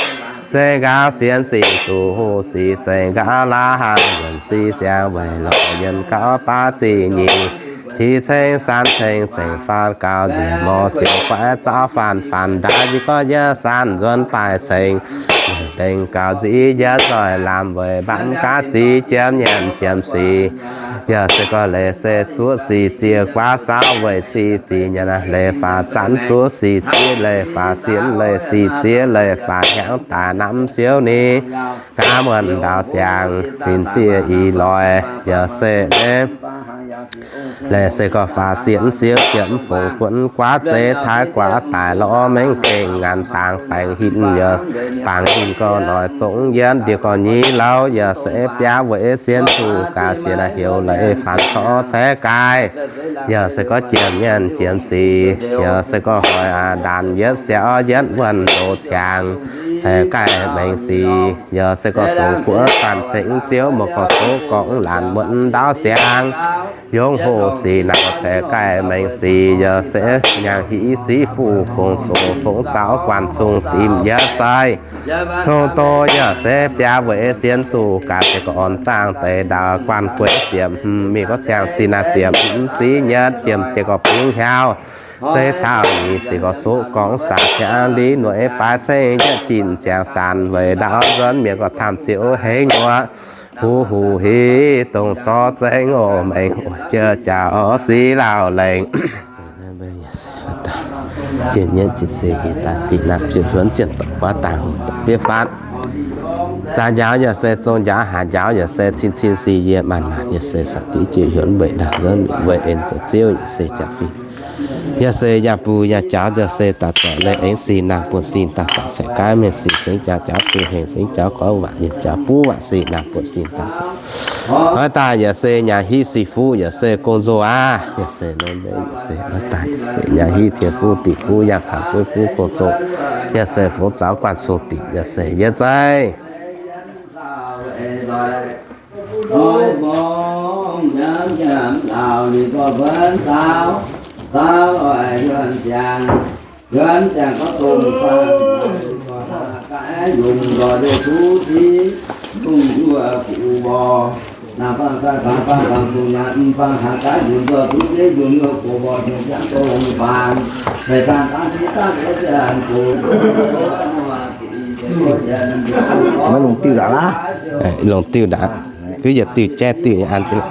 zengx nqaaux sienx sic zuqc hoqc sic, zengx nqaaux laav haanh wuonc sic siang weic lorz yienh gauh baav ziqc nyic, qiex ceng saanv ceng zengx faatv gaux nziex mor siouc guaix zaux faanv faanv ndaix njiec gorx yietv saanv nzuonx daaih ceng, dengh gaux nziv yietv zoih lamz weic mbaamv gaav ziv jiem nyanc jiem sic. Yaac se gorx leiz se zuov sic ziex guaav saauv weic zic zic nyanc leiz faaux zanv zuov sic ziex leiz faaux sienx leiz sic ziex leiz faaux hnyangx daaih namv siouv ni. Gaav muonc ndaaux siangx sin ziex ih loix yaac se leiz se gorx faaux sienx siouv jiem fongx guonv guaav zeiv taaix guaav daic lorz mengh gengh ngaanc dangx baengc hin yaac baengc hin gorx noic zongx yienv ndie gorx nyiv lauh yaac se biaav weic sienx zuqc gaax sienx naaiv heuc leiz faanx corc ceix gaih. Yaac se gorx jiem nyanc jiem sic, yaac se gorx hoic ndaanx yietv siaauv yietv wuonh ndoqc ciangx ceix gaih mengh sic, yaac se gorx zongx guoqv faanh cengx ziouv muoz gorx soqv gorx laanh muonv ndaauv siangx. Yongv hoc sic naaic ceix gaih mengh sic, yaac se nyaangc hiv sic fuqv gong zoqc fongx zaux guanh cong-dipc yietv zeiv. Tong doz yaac se biaav weic sienx zuqc gaax siec gorx orn zaangh deix ndaaux guanh gueiv ziepc hmz mingh gorx ciangh sin naaiv ziepc hmz ziv nyatv jiem jiex gorx bungx hiaauv zeiv caux nyic sic gorx soqv gorx saax hiaangv liv nueiv baaix ceng yietv jin ziangx saanx weic ndaauv nzuonx mienh gorx tamv ziouc hengx nyuoqc huv huv hiv dongh zorqv zengx o maengx wuov jiex jauv sic lauh lengc. Jiex nyietv jiex seix hec daaih sic naamh ziouc huonv zienh doqc guaav daaih hoc doqc bieiv faatv. Zaah njaaux yaac se zong njaaux, haaix njaaux yaac se cin cin sic yie maanc maanc yaac se saangc div jiex huonv weic ndaauv nzuonx mienh weic en zoux ziouv yaac se jaax fingx. Yaac se yaac buix yaac jaux yaac se daaih zoux leiz aengx sic naamh buonv sin daaih zaangc ceix gaaiv mengh sic sengx jaax jaux fingx hengx sengx jaux gorx waac yaac jaux buv waac sic naamh buonv sin daaih zoux. Oix daaih yaac se nyaangc hiv sic fuqv yaac se gong nzoh aqv. Yaac se nor mbe yaac se oix daaih yaac se nyaangc hiv tien fuqv diqc fuqv yangh taux fuqv fuqv gong zoh. Yaac se fongx zaux guanh cong-dipc yaac se yietv zeiv. Maiv longc diuh ndaangc laav. Longc diuh ndaangc. Kuv yietc diuh jaiv diuh an jienv.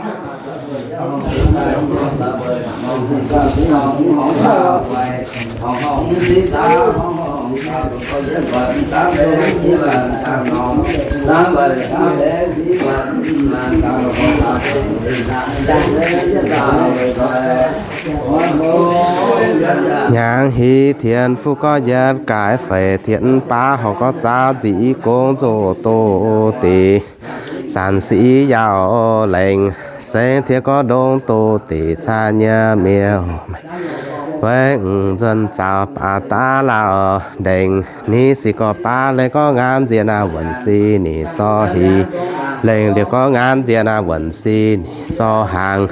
Hnyangx hiv tien fuqv gorx yietv, gaaix feix tien baav, horc gorx zaauv nzic gong nzoh doz deix. Sanc sic yaac lengc, sengx tiex gorx ndongh doz deix caa nyei miuc-maengx. Weic nzuonx zaux baac daav lauh ndengc, ni sic gorx baav lengh gorx ngaanv nziex naaiv wuonc si ninh zorqv hic, lengc liuz gorx ngaanv nziex naaiv wuonc si ninh zorqv hnaangx,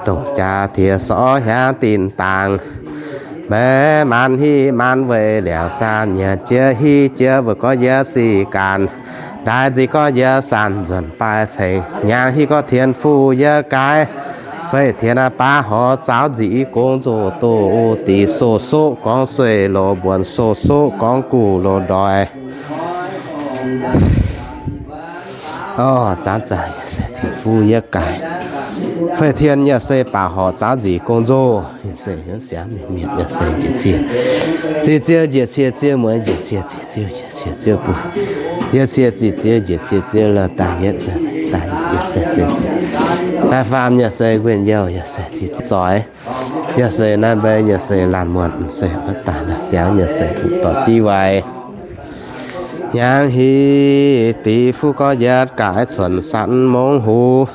dongh jaax tiex sorv hiaangx dinh dangx. Mbaeqv maanc hiv maanc weic liangx saam nyienc, jiex hiv jiex weic gorngv yie sic gaanc, ndaix nzih gorngv yie saanh nzuonc baaix cengx, hnyangx hiv gorngv tien fuqv yietv gaaix, fei tien baav horc zaaux nzih gong nzoh doz deix, soqv soqv gorngv sueih loz mbuonx, soqv soqv gorngv guv loz ndoih. Orv, zanc zanc yaac se tien fuqv yietv gaaix, fei tien yaac se baac horc zaaux nzih gong nzoh, yaac se siangx mienh mienh yaac se njiec cie ziqc ziouv, njiec cie ziouv mueiz, njiec cie ziqc ziouv, njiec cie ziouv buo, njiec cie ziqc ziouv, njiec cie ziouv lorh daaih yietv, daaih yietv yaac se ziouv sic. Daaih faam yaac se nquin youh yaac se ziqc ziouv zoix. Yaac se naaiv mbaeqv yaac se laanh muonh se wuov daaih naaiv siangx yaac se kuv dorh jiv waaic. Hnyangx hiv deix fuqv gorngv yietv gaaix cuonx sanx mongh huv,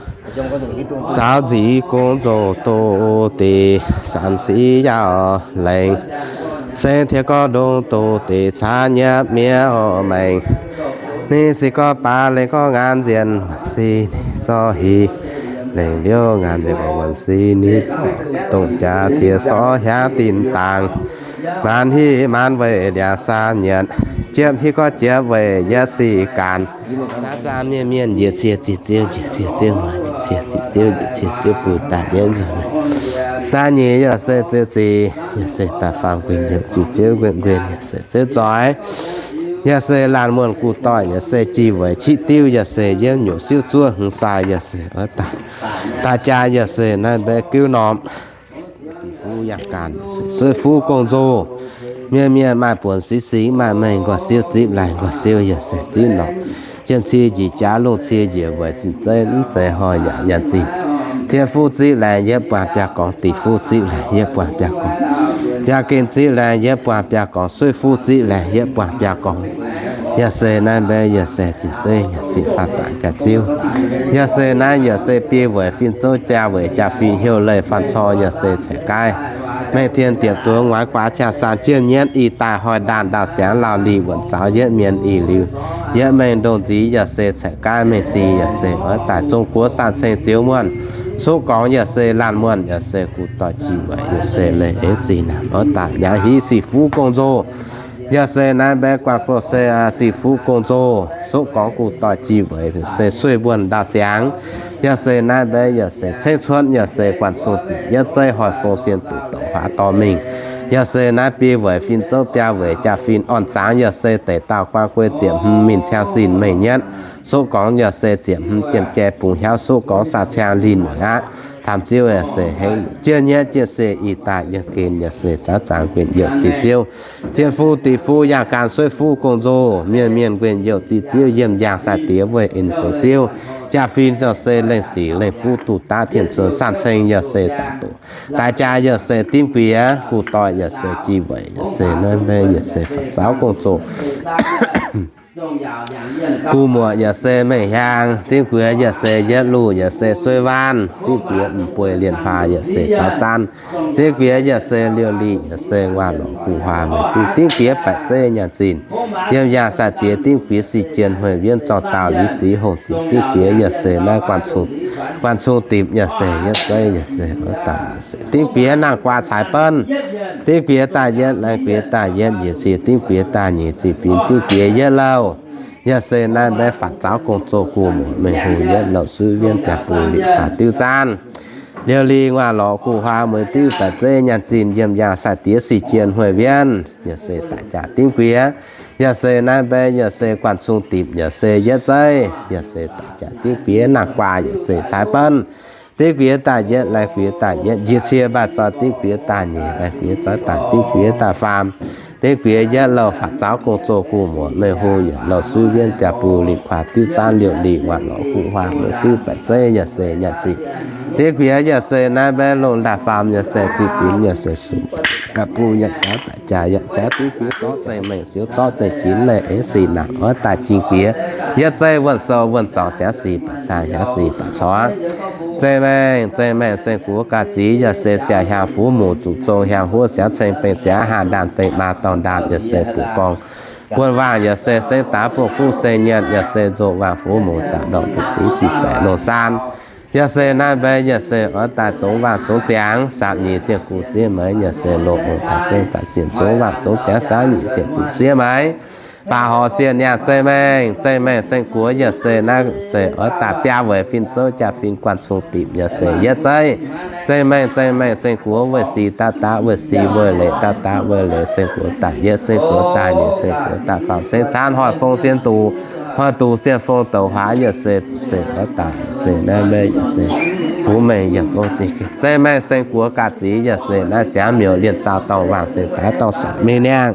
zaaux nzih gong nzoh doz deix, sanc sic yaac lengc, sengx tiex gorx ndongh doz deix caa nyei miuc-maengx. Ni sic gorx baav lengh gorx ngaanv nziex wuonc si ninh zorqv hic, lengc liuz ngaanv nziex wuonc si ninh dongh jaax tiex sorv hiaangx dinh dangx. Maanc hiv maanc weic liangx saam nyienc, jiepv hiv gorngv jiepv weic yie sic gaanc. Naaiv zaam mienh mienh njiec cie ziqc ziouv, njiec cie ziouv mueiz, njiec cie ziqc ziouv, njiec cie ziouv buo daaih yietv nzoih. Daaih nyeic yaac se ziouv ziqc, yaac se daaih faam nquin youh ziqc ziouv nquin nquin yaac se ziouv zoix. Yaac se laanh muonh guv doic yaac se jiex weic qiv diuv yaac se yiemv nyuoqc siouv zuov hmz sai yaac se oix daaih. Daaih jaa yaac se naaiv mbaeqv giuv norm. Fuqv yangh gaanv, sueih fuqv gong-nzou. Mienh mienh maaih buonc siqv siqv, maaih mengh nqoi siouv zipv laengz nqoi siouv yaac se zipv norqc. Jiem cie njiec jaax, lungh cie njiec weic zinh zeiv mv zeiz hnoi yaac nyanc zinh. Tien fuqv zipv laengz yietv buangh biaa gorngx, diqc fuqv zipv laengz yietv buangh biaa gorngx, biaa gen zipv laengz yietv buangh biaa gorngx, sueih fuqv zipv laengz yietv buangh biaa gorngx. Yaac se naaiv mbaeqv yaac se zinh zeiv nyanc zinh faanh dangx jaax ziouv. Yaac se naaiv yaac se biei weic fin-zouv, biaa weic jaa-fin, heuc leih faanh cor yaac se ceix gaaiv. Mengh tien diepc duonx, ngoix guaax qaqv saanh, jiem nyienv ih daaih, hnoi ndaanh ndau siangx, laauh lih wuonc zaux yietv mienh ih liuz, yietv mengh ndongh nziez yaac se ceix gaaiv, mengh sic yaac se oix daaih, zong guoqv saanh ceng ziouv muonh, soqv gorngx yaac se laanh muonh yaac se guv doic jiex weic yaac se leih eix zinh naaic oix daaih, hnyangx hiv siqv fuqv gong-nzou. Yaac se naaiv mbaeqv guanh gouh se siqv fuqv gong-nzou, soqv gorngx guv doic jiex weic se sueih mbuonx ndau siangx. Yaac se naaiv mbaeqv yaac se cengv cuotv yaac se guanh cong-dipc yietv zeiv, hnoi fong sien duqv douc hlaax dorh mingh. Yaac se naaiv biei weic fin-zouv, biaa weic jaa-fin orn-zaangc yaac se deic dauh guaan guei ziepc hmz mingh ciang sin mengh nyietv. Soqv gorngx yaac se ziepc hmz jiem jai bungx hiauv, soqv gorngv saah ciang linh mueic aqv. Tamv ziouv yaac se hengx jien nyietv jiem se ih daaih yiem gen yaac se zaav zangx nquin youh ziqc ziouv. Tien fuqv diqc fuqv yangh gaanv, sueih fuqv gong-nzou, mienh mienh nquin youh ziqc ziouv, yiem yaangh sai-diex weih en zoux ziouv. Jaa-fin yaac se lengh sic lengh buv duqv daav tien-cuon saanh ceng yaac se daaih doqc. Daaih jaa yaac se dimv guiex, guv doic yaac se jiex weic yaac se naaiv mbaeqv yaac se faatv zaux gong-zoh. Guv muoqc yaac se mengh hiaang, dimv guiex yaac se yietv luh yaac se sueih waanv, dimv guiex m'bueix lienh hlaax yaac se caux zaanv, dimv guiex yaac se liouh lih yaac se nguaaz lorqc guv huaang mueiz diuv, dimv guiex baeqc zeiv nyaanh zinh, yiem yaangh sai-diex dimv guiex sic jien hmeiv wienv zorng daauh liz sic hongh ziec, dimv guiex yaac se naaiv guanh cong-dipc yaac se yietv zeiv yaac se oix daaih, dimv guiex nangh guaa caaix benv, dimv guiex daaih yietv, laengz guiex daaih yietv, njiec cie dimv guiex daaih nyeic, zinh binx dimv guiex yietv louh. Yaac se naaiv mbaeqv faatv zaux gong-zoh guv muoqc mengh hungh yietv louh, suiv wienv biaa bung liqc faatv diuv zaanv, liouh lih nguaaz lorqc guv huaang mueiz diuv, baeqc zeiv nyaanh zinh, yiem yaangh sai-diex sic jien hmeiv wienv yaac se daaih jaax dimv guiex. Yaac se naaiv mbaeqv yaac se guanh cong-dipc yaac se yietv zeiv yaac se daaih jaax dimv guiex nangh guaa yaac se caaix benv, dimv guiex daaih yietv, laengz guiex daaih yietv, njiec cie mbaih zoih dimv guiex daaih nyeic, laengz guiex zoih daaih dimv guiex daaih faam, Diev guiex yietv louh faatv zaux gong-zoh gu'nguaaic, meih hungh yietc louh suiv wienv biaa buh lingh kuaaiv diuv zaanv liouh liqc, waac lorz guv huaang meih diuv baeqc zeiv yaac se nyaanh ziqc. Diev guiex yaac se naaiv mbaeqv longh ndaaih faam yaac se ziqc binx yaac se sux, ga'buv yaac jaaix daic jaaix yaac jaaix diuv guiex zorqv zeiv mengh siouv zorqv zeiv jinx leih eix sic naanc oix daaih jingh guiex. Yietv zeiv wuonh sou wuonh zorngx siangx sic baac caangh siangx sic baac corc. Zeiv maengh, zeiv maengh saeng-guoqv ga'zic yaac se siaauc hiaangx fuqv muc zuqc zong hiaangx huov siangx ceng bengh ziangx haah ndaanh bengh maa dorh ndaanh yaac se buoqc gorngv buonv waangh yaac se sengx daaix buonv guv se nyienx yaac se nzong waangh fuqv muc zaqc ndorngh buoqc div ziqc zaeqc longh saan. Yaac se naaiv mbaeqv yaac se oix daaih zongx waangh zongx ziangx. Saapv nyeic ziangh gux siev meix yaac se loz ong daaih zengv daaih sienx zongx waangh zongx ziangx. Saapv nyeic ziangh gux siev meix baac horc sienx nyaah zeiv maengh, zeiv maengh saeng-guoqv yaac se naaiv se oix daaih biaa weic fin-zouv jaa-fin guanh cung dimc yaac se yietv zeiv. Zeiv maengh, zeiv maengh saeng-guoqv weih sic daav daav weih sic weih leic daav daav weih leic saeng-guoqv daaih yietv saeng-guoqv daaih nyeic saeng-guoqv daaih faam ceng caanv hoic fong sien duqv, hoic duqv sien fong douc huaax yaac se se oix daaih se naaiv mbaeqv yaac se buv mengh yaac fong dingh. Zeiv maengh saeng-guoqv ga'zic yaac se naaiv siangx miuc lienh zaau dorngh waangh se daaih dorngh sac mingh niangh.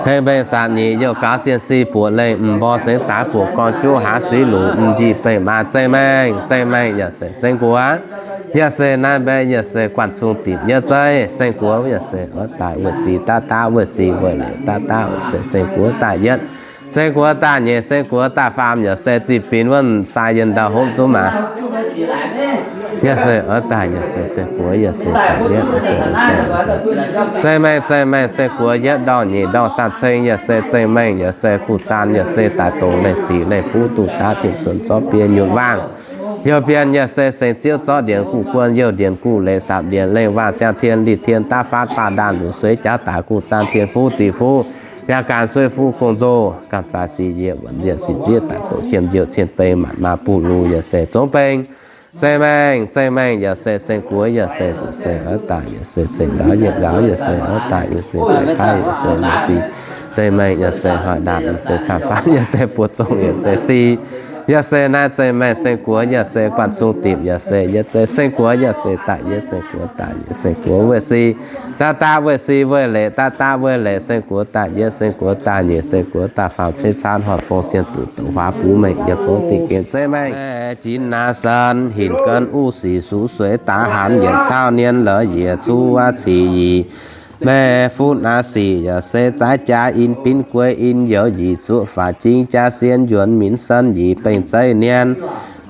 Hengx mbengh saatc nyeic youh gaux sien si buoqc lengh m'nqorngv sengx daaix buoqc gorngv juv haaz siqv luc m'njih bengh maa zeiv maengh, zeiv maengh yaac se saeng-guoqv. Yaac se naaiv mbaeqv yaac se guanh cung dimc yietv zeiv, saeng-guoqv yaac se oix daaih wuov sic daav daav wuov sic wuov leic daav daav wuov se saeng-guoqv daaih yietv, saeng-guoqv daaih nyeic, saeng-guoqv daaih faam yaac se ziqc binx wuov sai yienh ndau hopv duqv maah. Yaac se oix daaih yaac se saeng-guoqv yaac se daaih yietv, zeiv maengh, zeiv maengh saeng-guoqv yietv ndorngh nyeic ndorngh saah ceng yaac se zeiv maengh yaac se guv zaan yaac se daaih dongz lengh sic lengh buv duqv daav tengx cuonx zorqv biei nyutc waangh. Youh bienx yaac se sengx ziouv zorqv ndienx guv guon youh ndienx guv leiz saapv ndienx lengh waangh ziangh tien lih tien daav faatv baah ndaanh luc sueiv jaav daaih guv zaan tien fuv dic fuv, yaac gaanx sueiv fuv gong-nzou, gaanx zaaix sic yiec wuonc yiec sic zieqv daaih doqc jiem njiouh cien beng maanc maa buv lux yaac se zongx beng. Zeiv maengh, zeiv maengh yaac se saeng-guoqv yaac se zuqc se oix daaih yaac se ceng nqaaux yietc nqaaux yaac se oix daaih yaac se ceng kaiv yaac se yaac sic. Zeiv maengh yaac se hoic ndaangc yaac se camv faanv yaac se buoz zongh yaac se sic. Yaac se naaiv zeiv maengh saeng-guoqv yaac se guanh cung dimc yaac se yietv zeiv saeng-guoqv yaac se daaih yietv saeng-guoqv daaih nyeic saeng-guoqv wuov sic. Daav daav wuov sic wuov leic daav daav wuov leic saeng-guoqv daaih yietv saeng-guoqv daaih nyeic saeng-guoqv daaih faam ceng caanv hoic fong sien duqv douc huaax buv mengh yaac fong dingh gen zeiv maengh. Jin naaiv san hinc gen uv sic sux sueiz daav hanx yietc cauv nien lorz yietc cuv cic yie. Maiv fuqv naaiv sic yaac se zaaix jaax in binv guei in youz yic zuoqv faatv jing jaax sien njuonx minc san yie bengh zeiv nien.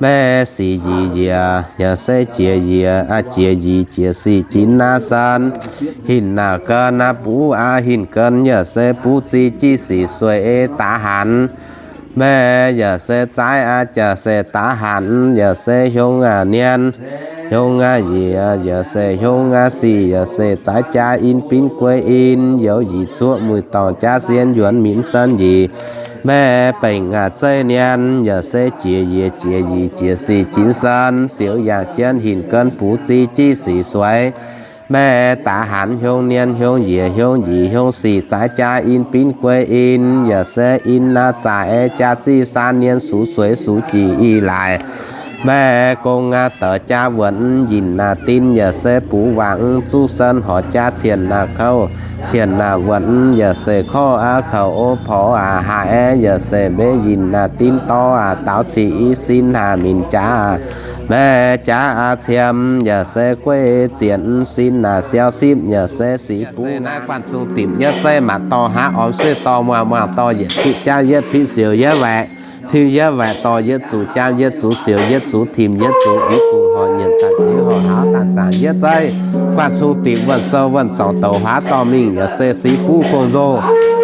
Maiv sic yie yie yaac se jiex yie aqv jiex yie jiex sic jin naaiv san. Hinc naaic gen naaiv buv aqv hinc gen yaac se buv zic jiv sic sueiz daav hanx. Maiv yaac se zaaix aqv jaax se daav hanx yaac se hiong aqv nien. Hiong aqv yie yaac se hiong aqv sic yaac se zaaix jaax in binv guei in youz yic zuoqv muic dorngc jaax sien njuonx minc san yie. Maiv bengh aqv zeiv nien yaac se jiex yie jiex yie jiex sic jin san siou yangh jienv hinc gen buv zic jiv sic sueiz. Maiv daav hanx hiong nien hiong yie hiong yie hiong sic zaaix jaax in binv guei in yaac se in naaiv zaaix jaax zic san nien sux sueiz sux jiex i laaix. Maiv gong aqv deix jaax wuonc yinh naaiv dinv yaac se buv wangc zuqv sen horc jaax cien naaiv kouv, cien naaiv wuonc yaac se korv aqv kouv o porv aqv haaix yaac se maiv yinh naaiv dinv dorv aqv daaux cic i sin naaiv minc jaax. Maiv jaax aqv ciem yaac se gueiv zienc sin naaiv siau sipv yaac se sic buv naaiv guanh cung dimc yietv zeiv maanc dorh haav ormx suiv dorh muangh muangh dorh yietc piqv jaav yietv piqv siou yietv waeqc, tiuv yietv waeqc dorh yietv zuqc jaam yietv zuqc siou yietv zuqc timx yietv zuqc i guv horc nyienc daaih sic horc haav daaih zaangc yietv zeiv. Guanh cung dimc wuonh sou wuonh zorngc douc huaav dorh mingh yaac se sic fuv gong-nzou,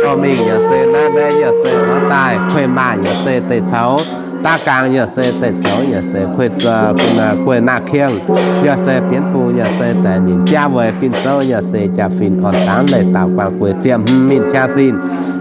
dorh mingh yaac se naaiv mbaeqv yaac se oix daaih kuei maah yaac se deic coux, daav gaang yaac se deic coux yaac se kuei, kuei naah kiengh, yaac se bienv bung yaac se daic minc biaa weic fin-zouv yaac se jaa-fin orn dangv leih daauh guangc gueic ziepc hmz mingh qaqv sin.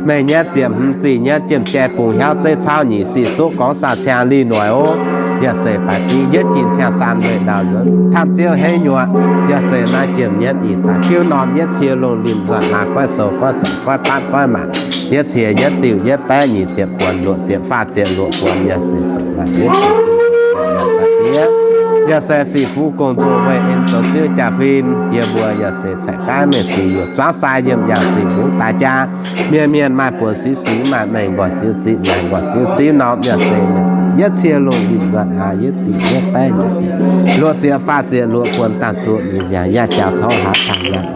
Meih nyaiv ziepc hmz zih nyaiv jiem jai bungx hiauv zeiv cauv nyic sic suqv gorngv saah ciangh lih noic ov. Yaac se baaix zingv yietv jin ciangh saan weic ndau nzuonx tamv ziouv heiv nyuoqc. Yaac se naaiv jiem nyaiv ih daaih jiuv norm yietv cie lungh limh nzuonx naaiv goiv sou goiv zorngc goiv baatv goiv maanc, yietv cie yietv diuh yietv baeqv nyic ziepc buonc luoqc ziepc faah ziepc luoqc buonc yaac se zuqc maaih yietv cie Yaac se sic fuqv gong-zoh weih en zoux ziouv jaa-fin, yie mbuo yaac se caeqv gaaiv mengh sic yuoqc zuangv sai yiem yaac sic mungv daaih jaa. Mienh mienh maaih buonc sic sic, maaih mengh nqoi sic zic, maaih nqoi sic zic norm yaac se yietv cie lungh nzipc nzuonx aav yietv diqc yietv baeqv nyic zic, luoqc ziec faah ziec luoqc buonc daaih duqv mingh nziaauc yaac jaax tov hlaax taux yaac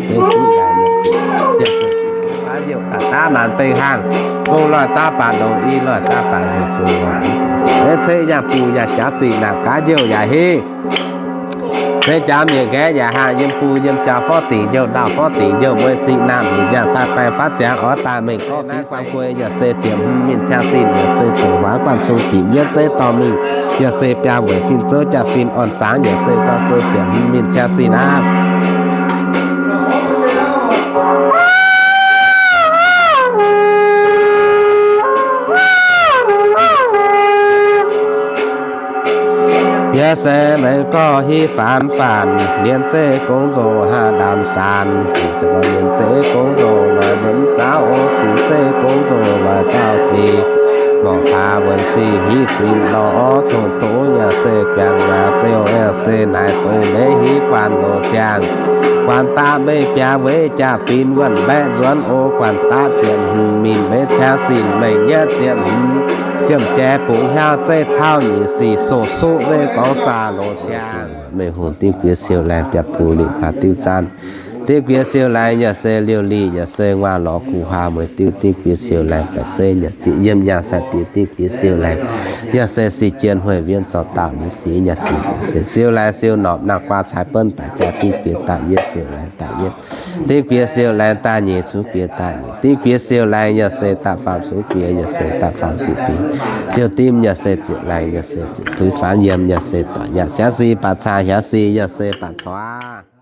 se ziv daaih yaac se baav youh ga'ndaav maanc deix hlaangh, fong loih daav baac longc i loih daav baac youh fong loih. Deix cei yaac buc yaac jaax sic naaic gaav youh yaac hingh. Meiv jaax mienh nqaeqv yaac haangh yiem buo yiem jaax forv dingc youh ndau forv dingc youh mueiz sic naamh mienh yaac cai baengh faatv ziangx oix daaih mengh gorngv sic guangc guei yaac se ziepc hmz mingh ciangv sin yaac se zoux waac guanh sung dingc yietv zeiv dorh mingh yaac se biaa weic fin zouv jaa-fin orn zaangv yaac se guangc guei ziepc hmz mingh ciangv sin aqv. Yaac se mengh gorngv hiv faanx faanx, lienz zeiv gongv nzoh hnangv ndaanx saan, se gorngv lienz zeiv gongv nzoh loix nzuonx zaauv, sic zeiv gongv nzoh loix zaauv sic, morc hlaax wuonc sic hiv zinh lorh orv tongx doz yaac se guangc waac ziouc yaac se naaic dongh leiz hiv guanh loz ziangh, guanh daaih meiv biaa weic jaa-fin wuonh mbaeqc nzuonx o guanh daaih ziepc hmz mingh meiv ciangv sin mengh yietv ziepc hmz, jiem jai bungx hiaauv zeiv cauv nyic sic soqc suqv weic gorngv saa loz ciangh. Mengh hungh dingv guiex siou laengz biaa buc liqc kuaax diuv zaanv. Dingv guiex siou laengz yaac se liouh liqc yaac se nguaaz lorz kuv huaax mueiz diuv dingv guiex siou laengz baeqc zeiv nyanc ziqc yiem yangh sai diex dingv guiex siou laengz yaac se sic jien hueic wienv zorc daauh ninh sic nyanc ziqc yaac se siou laengz siou norqc nangh guaax caaiv buonv daaih jaa dingv guiex daaih yietv siou laengz daaih yietv. Dingv guiex siou laengz daaih nyeic cunx guiex daaih nyeic dingv guiex siou laengz yaac se daaih faam cunx guiex yaac se daaih faam ziqc dingv ziouc dimv yaac se ziouc laengz yaac se ziouc tuix faanx yiem yaac se daaih yaac siangv sic baac caa hiaangx sic yaac se baac cuaav.